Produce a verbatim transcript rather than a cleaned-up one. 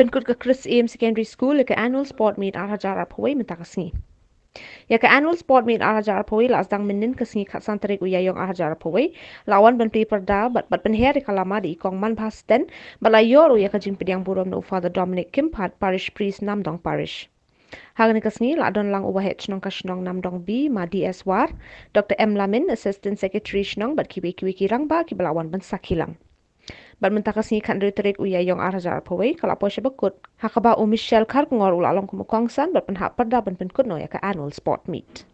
Pynkut ka Chris Ames Secondary School ïa ka Annual Sport Meet ar hajar arphew wei mynta ka sngi. Ïa ka Annual Sport Meet ar hajar arphew wei la sdang mynnin ka sngi khatsan tarik u Ïaïong ar hajar arphew wei, la wan ban plie pyrda bad bad pynher ïa ka lama da i Kong Manbha Sten, bad la ïoh ruh ïa ka jingpdiang burom na u Father Dominic Kympat, Parish Priest, Namdong Parish. Ha kane ka sngi la don lang u Waheh Shnong ka shnong Namdong B, Ma D S War, Doctor M Lamin, Assistant Secretary Shnong, bad kiwei kiwei ki rangbah kiba la wan ban sakhi lang. Bad mynta ka sngi khathynriew tarik u Ïaïong ar hajar arphew wei ka la poi sha bakut, ha kaba u Michelle Kharkongor u la long kum u kongsan bad pynhap pyrda ban pynkut noh ïa ka Annual Sport Meet.